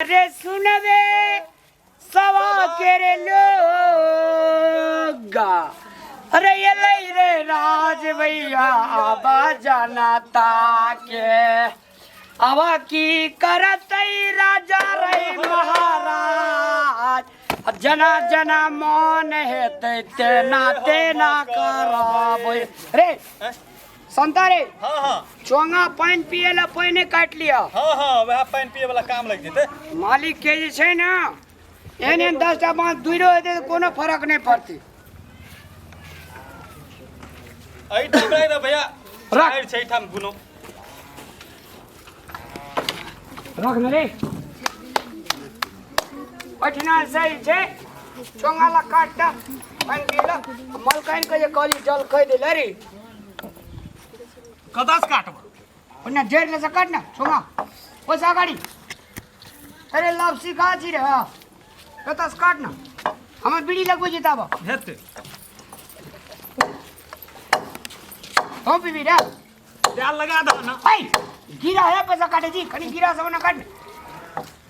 रे सुनबे सवा के रे लोगा, अरे एलै रे राज भैया आबा जनता के। आबा की करतै राजा रे महाराज, जना जना मन हेतै तेना तेना करबै रे। संता रे। हाँ हाँ। चोंगा पानि पिए ला पानि काटि लिअ। हाँ हाँ, वएह पानि पिए वाला काम लागि जेतै। मालिक के जे छै ने, एहन एहन 10टा बाँस दूरो हेतै तऽ कोनो फरक नहि पड़तै। एहिठाम राखि दे भैया। राख। छै एहिठाम गुनो। रख ने रे, ओहिठिना सही छै। चोंगा ला काटता पानि पी ला। मलकाइन के जे कहली जल कहि देले रे। कतऽ से काटब? ओना जड़ि ले से काट ना चोंगा, ओहिसँ अगाड़ी। अरे लव सिखा छी रे, हाँ कतऽ से काट ना, हमर बीड़ी लगबै छी ताब। हेतै। तो पीबी रे। तेल लगा दह ना। ऐ गिरा है पैसा काटे जी, कनी गिरा सब ना काट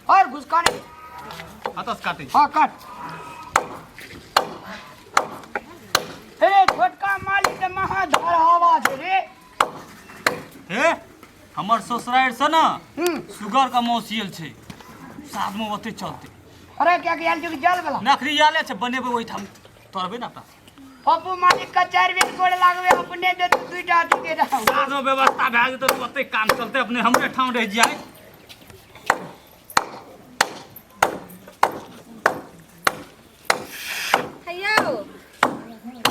और घुसकाने। कतऽ से काटै? हाँ काट। अरे छोटका मालिक तऽ महाधार हवा छै रे। हे, हमर ससुरारि से ना सुगर के मौसियल छै, साथ में ओते चलते। अरे क्या के आयल छै कि जल वाला? नखरी आले छै, बनेबै ओहिठाम तोड़बै ना अपना। पप्पू मालिक के 4 बेर गोड़ लागबे, अपने दे तू 2टा अथी के दाम। साथ में व्यवस्था भए जेतै तऽ ओते काम चलते, अपने हमरे ठाम रहि जाय। यौ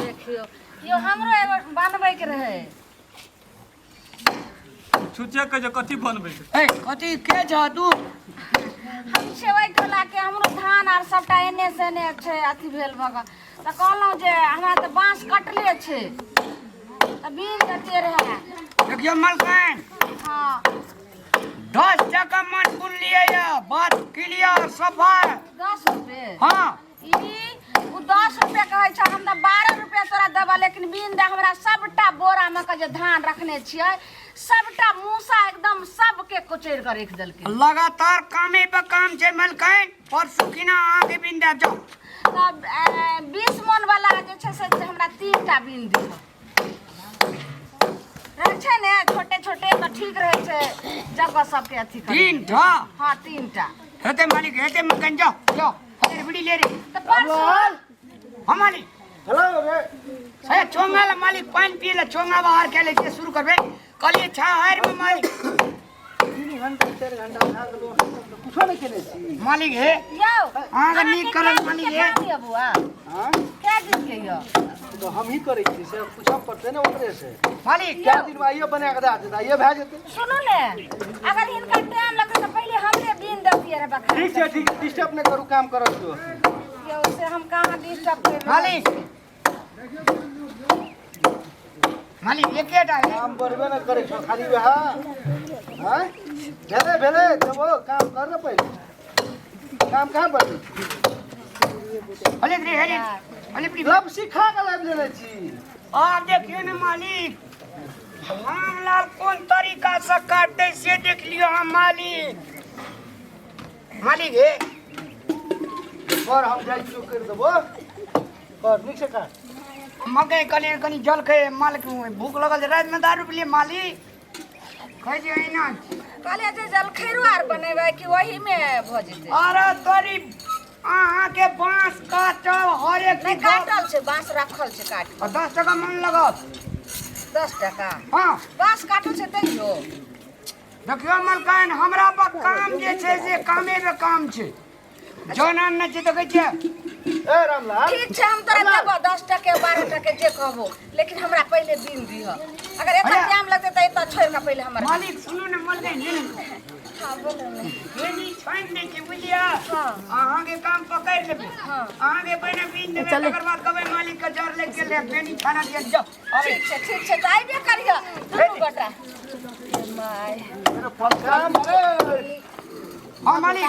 देखियौ यौ, हमरो एगो बनबैके रहै। छुचे के जे कथी बनबै छै? ए कथी के छ तू? हम छियै टोला के, हमरो धान आर सबटा एने से एने छै अथी भेल भऽ कऽ, तऽ कहलहुँ जे हमरा तऽ बाँस कटले छै तऽ बीन देते रहए। देखियौ मलकाइन। हाँ। 10 टका मन बुनलियै या बात क्लियर सफा। 10 रुपए? हाँ। ई ओ 10 रुपए कहै छै, हम तऽ 12 रुपए तोरा देबऽ, लेकिन बीन दे हमरा। सबटा बोरामे के जे धान रखने छियै सबटा मूसा एकदम सबके कुचैर कऽ राखि देलकै। लगातार कामे पर काम छै मलकाइन, परसू किना अहाँके बीन देब जाउ। तब 20 मोन वाला जे छै से हमरा 3टा बीन दिअ। रहै छै ने छोटे छोटे तऽ ठीक रहै छै, जगह सबके अथी करै। 3टा? हाँ 3टा। हेतै मालिक, हेतै मलकाइन, जाउ जाउ। अरे बीड़ी ले रे। तऽ परसू। हाँ मालिक। हेलो रे। ए चोंगा ला मालिक पानि पिए ला चोंगा बाहर के ले छियै, शुरू करबै कहलियै छाहरि में मालिक। 3 घंटा 4 घंटा भए गेलो, कुछो नहि केने छी। मालिक हे। यौ अहाँके नीक करत कए मालिक दिन के हे। काम यऽ बौआ? हाँ? कए दिन के यऽ? तऽ हम ही करै छी से पूछऽ पड़तै ने ओकरे से। मालिक। कए दिन में आइए बना कऽ दए देतै, आइए भए जेतै। सुनू ने, अगर हिनका टाइम लगतै तऽ पहिले हमरे बीन देतियै रे बखान। ठीक छै ठीक छै, डिस्टर्ब नहि करू, काम करऽ दियौ। यौ से हम कहाँ डिस्टर्ब करि रहल मालिक छी? मालिक एकेटा है। काम बढ़बे नहि करै छौ, खाली वएह आँय भेलै भेलै देबो, काम कर ने पहिले, काम कहाँ बढ़ै? अरे रे अरे अरे प्री लब सिखा कऽ लाबि लेने छी। आब देखियौ ने मालिक, रामलाल कोन तरीका से काटतै से देख लियौ। हम मालिक, मालिक हे। कर, हम जाइ छियौ, करि देबो, कर नीक से काट। मकई कनि कनि जल खे मालिक, भूख लगल छै, रातिमे दारू पिलियै मालिक, कहै छै एहिना। कहलियै जे जलखैरो आर बनेबै कि ओहीमे भऽ जेतै? अरे तोरी, अहाँके बाँस काटब हरेक नहि चीज। काटल छै, बाँस रखल छै काटि। 10 टका मन लगत। 10 टका? हाँ। बाँस काटल छै तैयो? देखियौ मलकाइन, हमरा पर काम जे छै से कामे पे काम छै, जौन आनने छै देखै छियै। ए रामलाल। ठीक छै, हम तोरा देबो 10 टके 12 टके जे कहबो, लेकिन हमरा पहिले बीन दिह। अगर एतना अरे। टाइम लगतै तऽ एतऽ छोड़ि कऽ पहिले हमर मालिक सुनू ने मलकाइन, हे ने। हाँ बोलो ने। बेनी छानि दै छै बुझलियै? हाँ। अहाँके काम पकड़ि लेबै। हाँ। अहाँके पहिने बीन देबै, तकर बाद कहबै मालिक के जर लागि गेलै, बेनी छाना दिअ जाउ अबै। ठीक छै ठीक छै, तऽ आइबे करिह दुनू गोटा। माय। काम ए हाँ मालिक,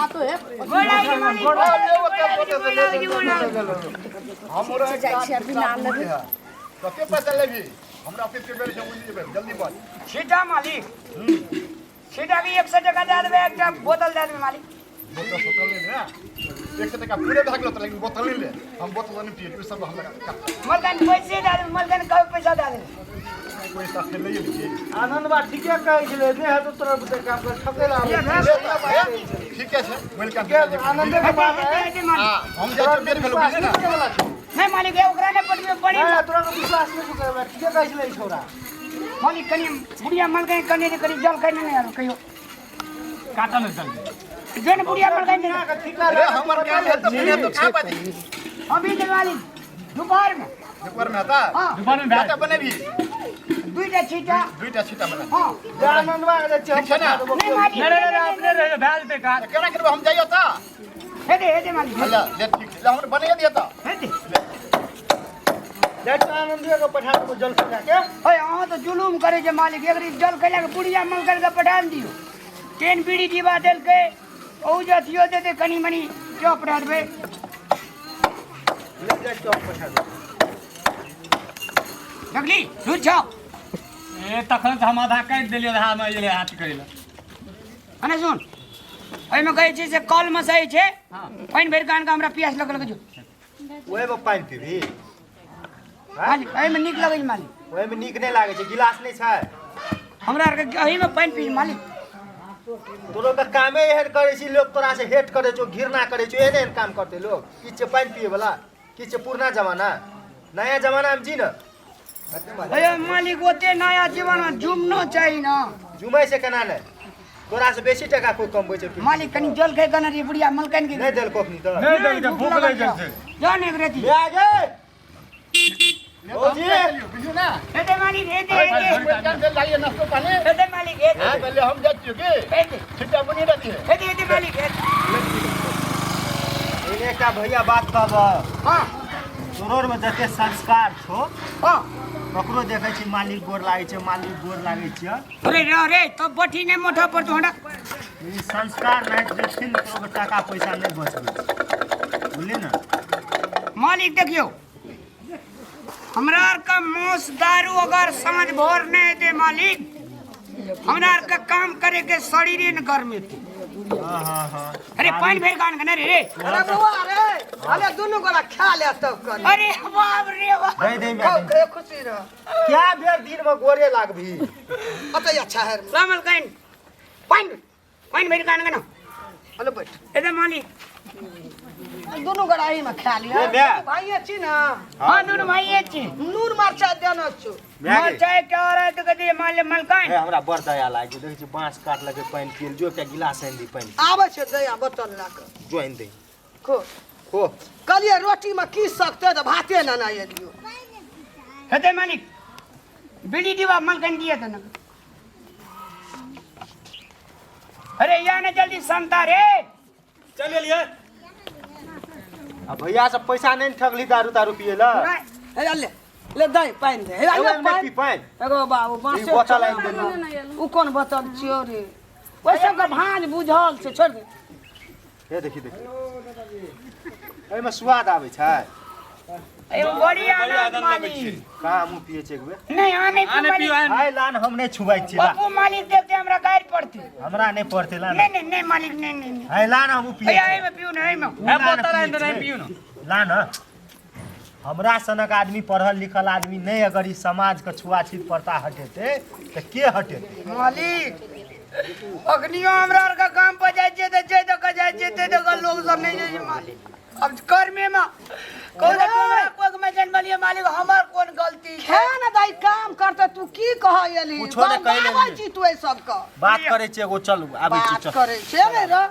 गोर लागि मालिक, गोर लागि, गोर लागि, गोर लागि। हमरो ठीक छै, जाइ छी अभी नाम लेबै। कते पैसा लेबही? हमरा ऑफिस के बेर छै, बुझि जेबै, जल्दी बोल। छीटा मालिक, छीटा के 100 टका दए देबै, एकटा बोतल दए देबै मालिक। बोतल सोतल ले ना 100 टका पूरे भए गेलो लेकिन बोतल नहीं ले हम बोतल नहीं पिए ई सब हमरा मलकन पैसे दे दे मलकन कहो पैसा दे दे पैसा फेर ले गेली आनंद बा ठीके कहै छलै नहि हेतौ तोरा बुते काम कर ठकै ला आबै छै। ठीके छै welcome ठीके आनंदे के बात है हेतै मालिक हम जाइ छियै बेर भेलो विश्वास बुझली नहि ना करे वाला छौ। नहीं मालिक ए ओकरा नहि पटबै बड़ी नहि तोरा के विश्वास नहि करे वाला ठीके कहै छलै ई छौड़ा मालिक कनि बुढ़िया मलकन कनि कनि जल कनि नहि आरो कहियो काटल नहि जल्दी जो ने बुढ़िया मलकन दुनिया के ठीका अरे हमर काम है तो बिना तो का बाजी अभी दे मालिक दोपहर में दोपहर में आता हाँ दोपहर में भए कटा बनेबी दुईटा छीटा दुईटा छीटा बना हाँ आनंद बा के जाइ छियै हम ठीक छै ना? पठा देबो। नहीं मालिक नहीं नहीं नहीं अपने रहे भए जेतै काज केना करबै हम जाइयो तऽ हेते हेते मालिक ले ले ठीक छै ले हमर बनैए दिअ तऽ हेते जाइ छियै आनंदे के पठा देबो जल खा के ओए अहाँ तऽ जुलूम करै छै मालिक एक जल कैला के बुढ़िया मलकन के पठा ने दियौ टेन बीड़ी डिब्बा देलकै ओ जे अथियो देतै कनि मनि चॉप पठा देबै ले जाइ छियै हम पठा देबो देखली दूर छौ ए तखन तऽ हम आधा काटि देलियै रहए मे एलै हाथ करै लए अने सुन एहिमे कहै छै से कलमे सही छै पानि भरि कऽ आनि कऽ हमरा पियास लगल जो ओहिमे पानि पीबही मालिक एहिमे नीक लगै छै मालिक ओहिमे नीक नहि लागै छै गिलास नहि छै हमरा आरके एहिमे पानि पी मालिक तोरो के कामे एहन करै छी लोक तोरा से हेट करै छौ घृणा करै छौ एहन एहन काम करतै लोक की छै पानि पिए वाला की छै पुरना जमाना नया जमाना मे जी न अरे मालिक ओते नया जीवन जुमनो चाही न जुमै से केना नहि तोरा से बेसी टाका कोई कमबै छै मालिक कनि जल खाइ कने रे बुढ़िया मलकन के नहि देलको अखनी तऽ नहि देलकै भूख लागि गेल छै जान एक रेती ले आ गे भौजी बुझियौ ना हेते मालिक हेते हेते welcome से लाइए नाश्तो पानी हेते मालिक हेते हाँ पहले हम जाइ छियै की हेते छिट्टा बनी रहती है हेते हेते मालिक हेते एने एकटा भैया बात कहब हाँ तोरोर में जते संस्कार छौ हाँ ककरो देखै छी मालिक गोर लागै छै मालिक गोर लागै छियै अरे रे रे तब बठी नहि मोठा पर तो हटा ई संस्कार नहि जेथिन तोरो के टाका पैसा नहि बचबै बुझली ने मालिक देखियौ हमरा आरके मांस दारू अगर साँझ भोर नहि हेतै मालिक हमरा आरके काम करे के शरीरे ने गर्मेतै हाँ हाँ हाँ अरे पानि भरि कान के ने रे अरे बौआ रे अरे दुनू गोरा खा ले तब कर अरे बाप रे बाप दे दे खाओ में खे खुशी रह क्या बेर दिन में गोरे लागबी अतः अच्छा है लामल काइन पानि पानि भरि कान के ना हेलो बैठ एते मालिक दुनू गोरा एही में खा लिया ले बे। भाइये छी ना हाँ दुनू भाई छी नून मरचा देना छौ भए गेल। मरचाइ के और है तो कथी माल मलकाइन हे हमरा बड़ दया लागि देखै छी बाँस काटलकै पानि पियल जो एकटा गिलास आनि दी पानि आबै छै दया बोतल लए कऽ जो आनि दे खो खो कहलियै रोटी में की सकते तऽ भाते नेने एलियो हेते मालिक बीड़ी डिब्बा मलकाइन दिए तो ना अरे या ने जल्दी संता रे चल एलियै आ भैया सब पैसा नहि ने ठगली दारू तारू पिए ला हे ले ले दे पानि दे हे एगो ले नहि पानि पी पानि एगो बाबू ई बाँसे बोतल आनि देली उ कोन बोतल छियौ रे ओहि सबके भाँज बुझल छै छोड़ि दे हे देखी देखी एहिमे स्वाद आबै छै एगो बढ़िया बढ़िया आनंद आनंद लगै मालिक छै। कहाँ हमहूँ पिए छियै एक बेर नहीं हाँ नहीं आने मालिक पियो आने आइ लान हम नहि छुबै छियै ला। पप्पू मालिक देखते हमरा गारि पड़ती हमरा नहि पड़तै ला नहीं नहीं नहीं मालिक नहीं नहीं नहीं है ला न हमहूँ पिए भैया छियै। एहिमे पियू ना एहिमे ए ला न बोतल आनि पिए देने छियै। पियो न ला न हमरा सनक आदमी पढ़ल लिखल आदमी नहि अगर ई समाजके छुआछूत प्रथा हटेतै तऽ के हटेतै मालिक अखनियो हमरा आरके काम पर जाइ छियै तऽ जे दऽ कऽ जाइ छियै ते दऽ कऽ लोक सब नहि जाइ छै मालिक अब कर्मे में कहू तऽ हमरा कोख में जन्मलियै मालिक हमर कोन गलती छै खा ने दाइ काम करते तू की कहै एली कुछो ने कहि लेलियै। बंगाबै छी तू एहि सबके बात करै छियै एगो चलू आबै छी बात चल करै छै ने रे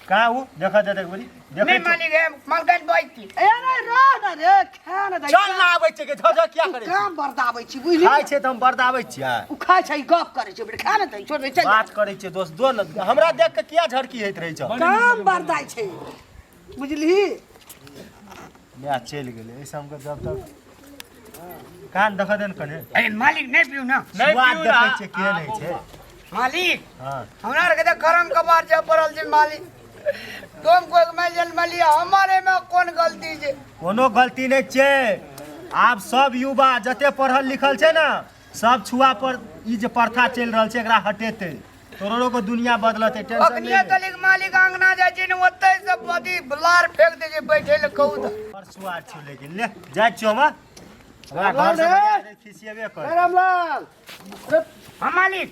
कहाँ उ देखऽ दे एक बेरी देखै नहीं छियै। मालिक है मलकन बैठ ए नहि रह ने रे खा ने दाइ चल ना आबै छियै के झ झ किया तू करै छी काम बरदाबै छी बुझली खाइ छियै तऽ हम बरदाबै छियै उ खाइ छै गप करै छै बेटा खा ने दाइ छोड़ दे चल जा। बात करै छियै दोस्त दो ने हमरा देख के किया झड़की होइत रहै छौ काम बरदाइ छै बुझली माय चलि गेलै एहि सबके जब तक कान देखऽ दे ने कने अरे मालिक नहीं पीऊ ना नहि स्वाद पियू देखै ना। छियै केहन होइ छै मालिक हँ हमरा आरके तऽ करम कपार छै पड़ल छै मालिक तुम कोई में जन्मलियै हमारे में कोन गलती छै कोनो गलती नहि छै आब सब युवा जते पढ़ल लिखल छै ने सब छुआ पर ई जे प्रथा चलि रहल छै एकरा हटेतै तोरो को दुनिया बदलते टेंशन अखनिये नहीं ले। तलिक मालिक अंगना जाइ छै ने ओतै से अथी लार फेंक दै छै बैठे ले कहू तऽ। बड़ सुआर छियौ लेकिन ले जाइ छियौ हम हमरा घर से रे। बजा दे, खिसियेबे कर ए रामलाल, अरे हाँ मालिक।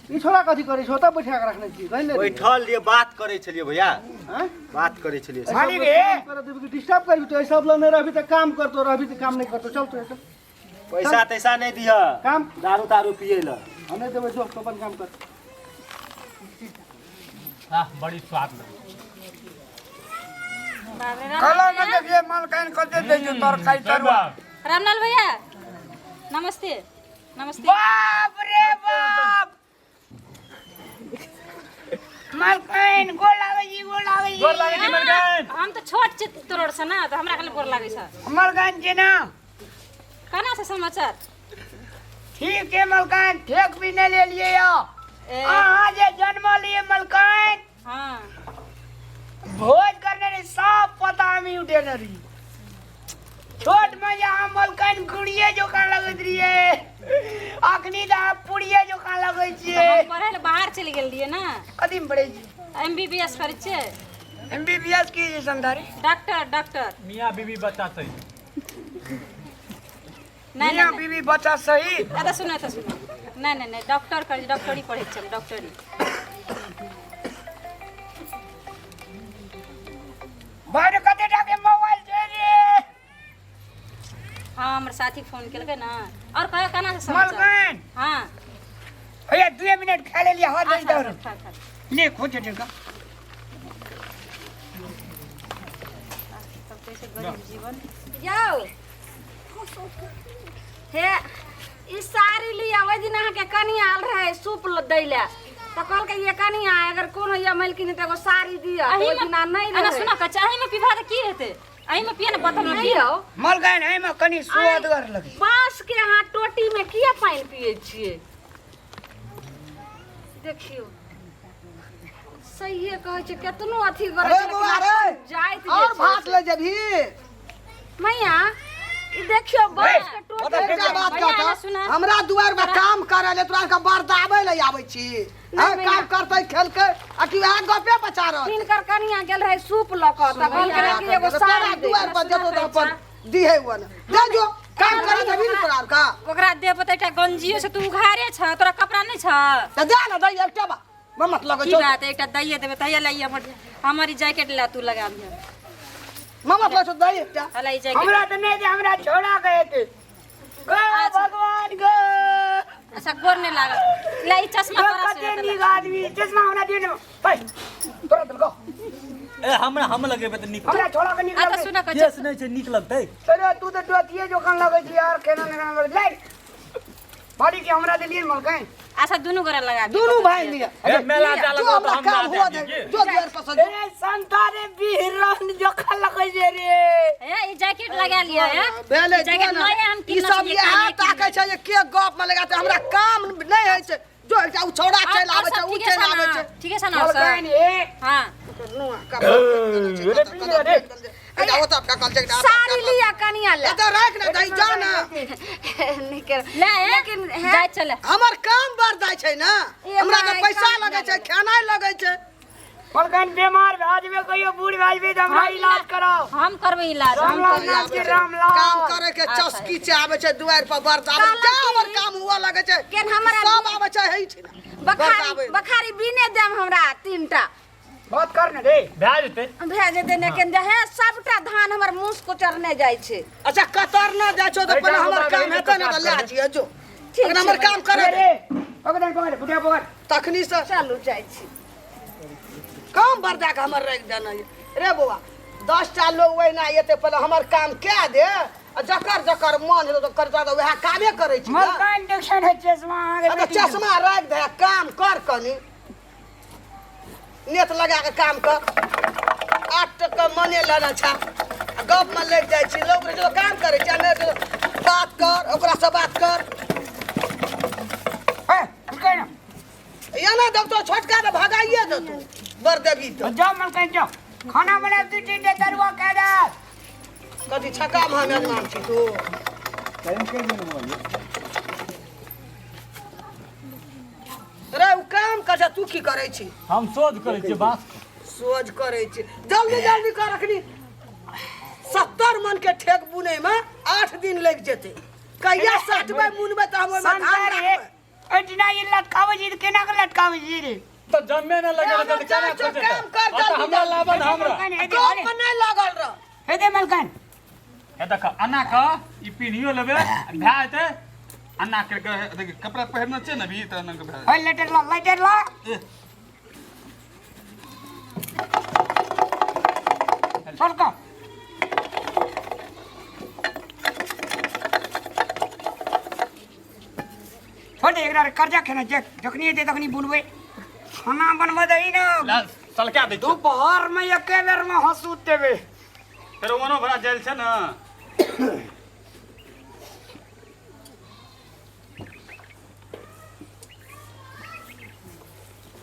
ई छोरा कथी करै छौ? ओतऽ बैठा के रखने छी कहि ले। बैठल रहियै, बात करै छलियै भैया। हैं? बात करै छलियै। मालिक हे। डिस्टर्ब करबी तो सब लग नहीं रहबी तऽ काम करतो, रहबी तऽ काम नहीं करतो। चल तू चल। पैसा तैसा नहीं दिह काम दारू तारू पिए ल। हम नहीं देबै, जो तो अपन काम कर। आह, बड़ी स्वाद लगे। बाप रे, रामलाल कहलहुँ ने भैया। देखिए मलकाइन कते दै छै तरकारी तरुआ। रामलाल भैया नमस्ते नमस्ते। बाप रे बाप, मलकाइन गोर लागै छी, गोर लागै छी। गोर लागै छी मलकाइन। हम तऽ छोट छी तोरोड़ से ना, तऽ हमरा कने गोर लागै छै। मलकाइन छै ना। केना छै समाचार? ठीक है मलकाइन, ठेक भी नहीं ले लिए यो। ए। अहाँ जे जन्म लिए मलकाइन, हाँ, भोज करने रही सब पता हम उठेने रही। छोट में जे अहाँ मलकाइन गुड़िए जोका लगैत रहिए, अखनी तऽ अहाँ पुड़िए जोका लगै छियै। हम पढ़ै लए बाहर चलि गेल रहियै ना। कथी में पढ़ै छी? एमबीबीएस करै छियै। एमबीबीएस की जे संधारी? Doctor doctor. मियाँ बीबी बच्चा सही। नहीं। मियाँ नहीं। बीबी बच्चा सही। एतऽ सुनो, एतऽ सुनो। नहीं नहीं नहीं, डॉक्टर करै छी, डॉक्टरी पढ़ै छियै हम, डॉक्टरी। बाहर कते टा के मोबाइल छै रे। हाँ, हमर साथी फोन केलकै ना। और कहियो केना छै समाचार? मलकाइन। हाँ। भैया 2 मिनट खा लेलियै, हाथ अच्छा, दे अच्छा, दो। खा खा। ले खोज टेका। तब कैसे गरीब जीवन जाओ। हे, ई साड़ी लिया। ओहि दिन अहाँके कनिया आयल रहे सूप दै लए, तऽ कहलकै ये कनिया, अगर कोनो ये मलकिन तऽ एगो साड़ी दिअ। तऽ ओहि दिना नहि एना रहे। सुना कच्चा, एही में पीबा तऽ की हेतै? एही में पिए ने, बोतल में नहि पिए। यौ। मलकाइन एहिमे कनि सुअदगर लगै। बाँस के अहाँ टोटी में किया पानि पिए छियै? देखियौ, सहिए कहै छै, केतनो अथी करै अरे छै बौआ लेकिन रे, जाइत जे और छै भात से- ले जेबही? मैया, ई देखियौ बाँस के टोटी। एकटा बात भैया, कहता एना सुना। हमरा दुआर में काम करे ले तोरा के बरदाबै ले आबै छी? नहीं, हैं, भैया। काम करतै खेलकै आ कि वएह गपे बचा रहल? हिनकर कनिया गेल रहे सूप लऽ कऽ, तऽ कहलकै रहे कि एगो तोरा साड़ी दे। दुआर पर जेतौ तऽ अपन दिहे ओ ने दे, जो काम करे देबही ने तोरा आरके। ओकरा देह पर तऽ एकटा गंजियो छै, तू उघारे छ, तोरा कपड़ा नहि छ। तऽ दे ने, दै एकटा बा मत लगै की छौ। बात है, एकटा दैये देबै तहिया लइए। हमर हमर ई जैकेट ला, तू लगाबिहे। ममत लगै छौ, दै एकटा। हला ई जैकेट। हमरा तऽ नहि दे, हमरा छोड़ा के हेतै। गो भगवान गो। अच्छा, गोर नहि लागल। ला ई चश्मा गो तोरा से कते हेतै। नीक आदमी, चश्मा हमरा दियौ ने। भाइ तोरा देलकौ। ए, हमरा हम लगेबै तऽ नीक। हमरा छोड़ा के नीक अच्छा लगै। सुन कच्चा। केस नहि छै, नीक लगतै। अरे तू तऽ डोतिये जोखन लगै छी यार, केना ने केना लगै ले। मालिक के हमरा देलियै ने मलकाइन। अच्छा, दुनू गोरा लगा दुनू भाई लिअ। ए, मेला जा जो लगो हमरा तऽ हम काम जा हुआ जाबी दे की? जो दुआर पर से जो। ए संतारे बिहरन जोखन लगै छै रे। ए, ई जैकेट लगा लिअ। ए, भेलै ई जैकेट जो ने, नये हम ई किनने सब छियै, इएह काल्हिए ताकै छै जे के गप में लगाते, हमरा काम नहि होइ छै। जो एकटा उ छौड़ा और- चलि और आबै छै, सब उ ठीके चलि छै आबै ना? छै। ठीके छै ना और सब? मलकाइन ए। हाँ। नुआ कपड़ा रे पी ले रे। एकटा ओतऽ फेकल छै, एकटा साड़ी लिअ कनिया ले। एतऽ राख ने दै, जा ने। नीक ले ए, लेकिन हे जाय चले। हमर काम बढ़ जाइ छै ने। ए हमरा तऽ माय, पैसा काम लगै छै, लगै। खेनाइ लगै छै। मलकाइन बीमार भए जेबै कहियो, बूढ़ भए जेबै तऽ हमरा इलाज कराउ। हम करबै इलाज, हम रामलाल करबै। नाथ के रामलाल। काम करे के चस्की छै, आबै छै दुआरि पर बरदाबै कहलक जा की? हमर काम हुआ लगै छै। केन हमरा सब आबै छै हे छै ने बखारी बरदाबै। बखारी बीने देम हमरा तीनटा। बात कर ने रे। भए जेतै। भए जेतै ने केन जे हे, सबटा धान हमर मुस कुचरने जाइ छै। अच्छा, कतर न जाइ छौ तऽ पहिले हमर काम हेतै ने तऽ लए जियै जो। ठीक अखन छै हमर भैया। काम करे रे पकड़ पकड़ बुढ़िया पकड़। तखनी से चलू, जाइ छी। काम बरदा के हमर राखि देना ये। रे बौआ, 10टा लोग ओहिना एतै, पहिले हमर काम कए दे आ जकर जकर मन हेतौ तऽ करतौ, तऽ वएह कामे करै छी ने। मलकाइन देखै ने चश्मा अहाँके अच्छा बेटी के। चश्मा राखि दे आ काम कर, कनी नेत लगा के काम कर। 8 टका मने लेना छा आ गप में लागि जाइ छी। लोग रहै छै तऽ काम करै छै आ नहि तऽ बात कर, ओकरासँ बात कर। ए, मलकाइन। एना देबतो छोटका तऽ भगाइए देतौ बड़ देबी तऽ। जाओ मलकाइन जाओ, खाना बनाब, दू तीन टा तरुआ कए दे। कथी छक्का में हम यजमान छी तू? रे उ काम कर छै, तू की करै छी? हम सोझ करै छियै बाँस के। सोझ करै छी। जल्दी जल्दी कर, अखनी 70 मन के ठेक बुनै में 8 दिन लागि जेतै। कहिया सटबै मुनबै तऽ हम ओहिमे धान संसार हे राखबै। एहिठिना ई लटकाबै छी तऽ केना के लटकाबै छी रे? तऽ जम्मे न लगे ए, तऽ केना चल, चल, खोजतै? काम कर, आ तऽ जल्दी, हमरा जल्दी। लाबऽ ने हमरा। मलकाइन हे दे, गाँव अरे, में नहि लागल रह। हे दे मलकाइन। हे देख अना के ई पिन्हियो लेबै आ भए जेतै अन्ना के देखी कपड़ा पहिरने छै ने अभी तऽ अन्ना के भए हे लेटर ला, लेटर ला। सरका। छोड़ दे, एकरा कर्जा खेना जे जखनी एतै तखनी बुनबै। खाना बनबै दही ने। ला सलका दै छियौ। दोपहर में एके बेर में हंसू देबै। फेर ओनो भरा जायल छै ने।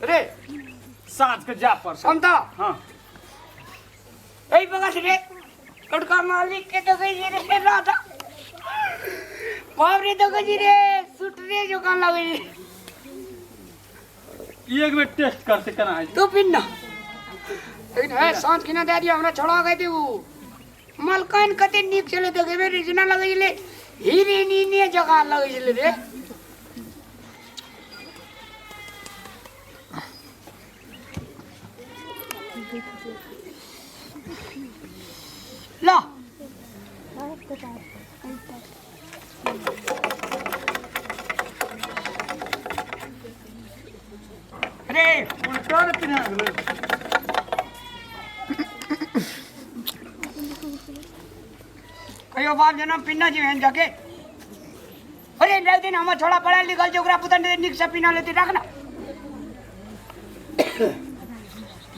रे साँझ के जा पर समता। हाँ। एहि बगल रे लड़का मालिक के देखै छी रे राधा। बाप रे देखै छी रे सुटरे जोकान लगै छै। ई एक बेर टेस्ट करते केना होइ छै। तू पिन ना। लेकिन है साँझ खिना दे दियो हमरा छोड़ा गए उ। मलकाइन कते नीक छलै देखेबे रे, जेना लगै छलै हिरिनी जकाँ लगै छलै रे। ल अरे उल्टा ने पिन्हा गेलै। कहियो बाप जनम पिन्ना छी एहन जके? अरे एक दिन हमर छोड़ा पढ़ल लिखल छै, ओकरा पुतन नीक से पिन्हा लेते। रख ना।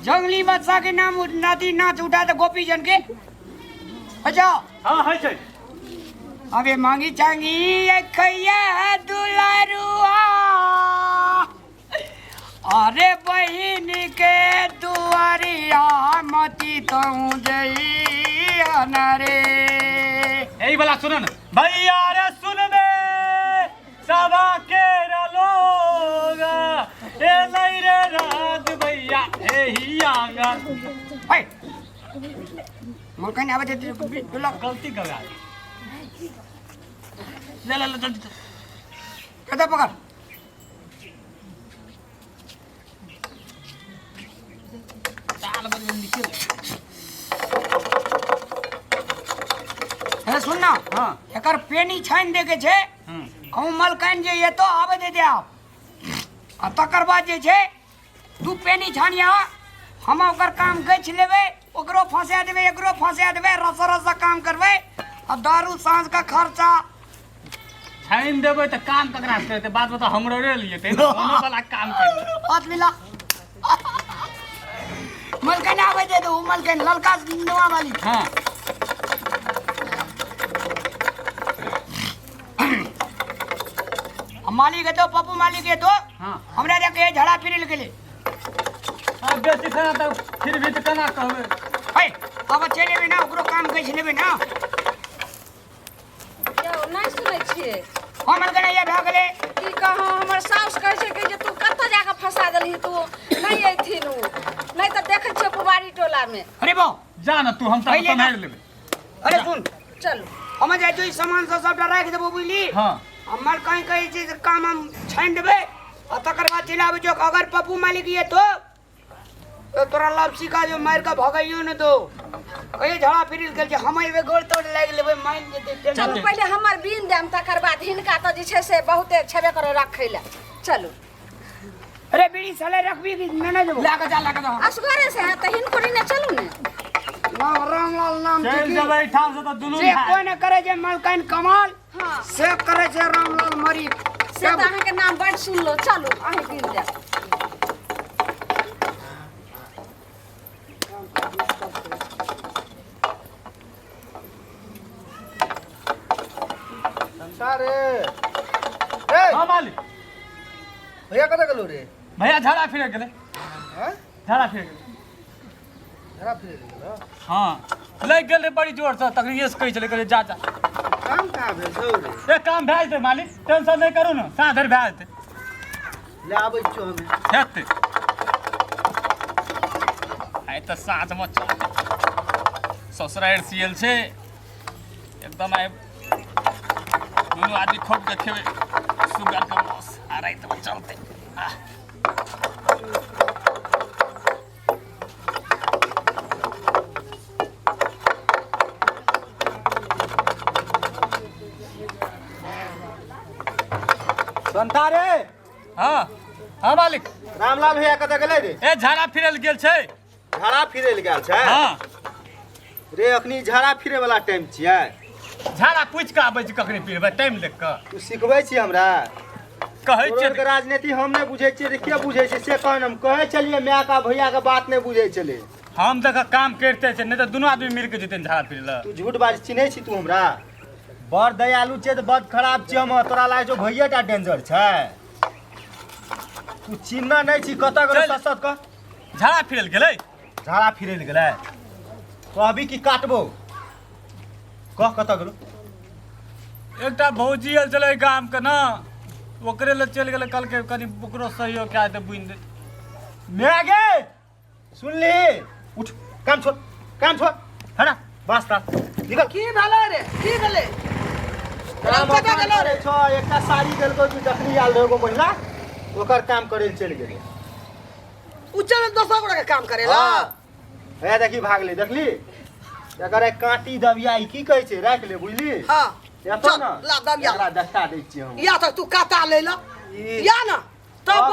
जंगली बादशाह के नाम नाती नाच उठा दे गोपी जन के। अच्छा। हाँ है छै। अबे मांगी चांगी खैया दुलारुआ, अरे बहिन के दुआरिया मती तू जइया न रे। यही वाला सुन न भैया रे, सुन बे सभा के लोग, ए नहीं रे राज भैया एही आंगन। है मलकन आवे दे दुला। गलती गवा ले ले ले जल्दी चल। कदा पकड़। चाल बजे निकल। हे सुन ना। हाँ। एकर पेनी छानि दे के छै। अहूँ मलकाइन जे एतो आबे दे दे आप आ तकर बाद जे छै तू पेनी छानिया, हम ओकर काम गछि लेबै, ओकरो फंसा देबै, एकरो फंसा देबै, रस रस काम करबै आ दारू साँझ का खर्चा। छानि देबै तऽ काम ककरा से करतै? बात बता, हमरो रे लिए ते कोनो वाला काम करतै। हाथ मिला। मलकाइन आबे दे दो, मलकाइन ललका नुआ वाली। हाँ। आ मालिक एतो, पप्पू मालिक एतो। हाँ। हमरा देखे झड़ा फिरे गेलै। अब बेसी खाना तऽ फिर भी तऽ केना कहबै? है अब चलि एबै ना, ओकरो काम गछि लेबै ना। यौ नहि सुनै छियै? हम मलकाइन ये भए गेलै। की कहूँ, हमर साउस कहै छै कि जे तू कतऽ जाकऽ फंसा देलही, तू नहि अयथिन उ, नहि तऽ देखै छियौ पुबारी टोलामे। अरे बा जा ना तू, हम तऽ पहिले ना। सम्हारि लेबै। अरे सुन। चलू। हम जाइ छी, सामान सब सबटा राखि देबो बुझली। हाँ। हमर कहीं कहै छै जे काम हम छानि देबै आ तकर बाद चलि आबै छियौ। अगर पप्पू मालिक ये तो तोरा लव सिखा जो मारि कऽ भगैयो ने दो। कहियो झड़ा फिर गेल छै, हम एबै गोड़ तोड़ लागि लेबै, मानि जेतै टेंशन। चलू, पहिले हमर बीन देम तकर बाद हिनका तऽ जे छै से बहुते छेबे करे रखै लए। चलू। अरे बीड़ी साले रखबी कि नहि देबो? लए कऽ जा, लए कऽ जा। असगरे से है तऽ हिनको ने चलू ने। नाम रामलाल नाम चलि छै। जेबै एहिठाम से तऽ दुनू से भाय। कोइ ने करे छै मलकाइन कमाल। हाँ। से करे छै रामलाल मरी। से तऽ अहाँके नाम बड सुनलो। चलू, अहीं बीन देब। संता रे ए। हाँ मालिक। भैया कतऽ गेलो रे? भैया झाड़ा फिरे गेलै। हैं? झाड़ा फिरे गेलै। झाड़ा फिरे गेलो? हाँ, लागि गेल रे बड़ी जोर से, तखनिये से कहै छलै, कहै जा जा। काम कहाँ भेल छौ रे? ए काम भए जेतै मालिक, टेंशन नहि करू ने, साँझ धरि भए जेतै। ले आबै छियौ हमे। हेतै आइ तऽ साँझमे चलतै। ससुरारि सियल छै एकदम, आइ दुनू आदमी खोप के खेबै सुगर के मांस आ रातिमे चलतै। आह। संता रे। हाँ हाँ मालिक। रामलाल भैया कतऽ गेलै रे? ए झाड़ा फिरल गेल छै। झाड़ा फिरै लए गेल छै? हाँ। रे अखनी झाड़ा फिरे वाला टाइम छियै? झाड़ा पूछि कऽ आबै छी, कखनी फिरबै टाइम देख कऽ। तू सिखबै छी हमरा? कहै तोरो छियै के राजनीति हम नहि बुझै छियै रे, के बुझै छै से कहन। हम कहै छलियै माय का भैया के बात नहि बुझै छलै। हम देख काम करिते छै, नहि तऽ दुनू आदमी मिल के जेतै झाड़ा फिरै लए। तू झूठ बाज चिन्है छी तू हमरा? बड़ दयालु छियै तऽ बड़ खराब छियै हम। तोरा लागै छौ भैये टा डेंजर छै? तू चिन्ह नहि छी कतऽ गेलै? चल। सच सच कह। झाड़ा फिरल गेलै। झाड़ा फिरै लए गेलै? कहबी कि काटबो? कह कतऽ गेलो। एकटा भौजी आयल छलै गाम के ना, ओकरे लग चलि गेलै। कहलकै कनि ओकरो सहयोग कए दे, बुनि दे। मैं गे सुनली, उठ, काम छोड़, काम छोड़, हटा बस ता निकल। की भेलै रे, की भेलै? काम कतऽ गेलो रे? करै छौ। एकटा साड़ी देलकौ तू, जखनी आयल रहै एगो महिला, ओकर काम करै लए चलि गेलै। उ चल दोसर गोटा के काम करेला। हाँ। हे देखी भागलै, देखली एकर एक काँटी दबिया ई की कहै छै, राखि ले, बुझली? हाँ। एतऽ चल, ने ला दबिया। एकरा देखा दै छियै हम। या तऽ तू काता ले ल ई या ना तब।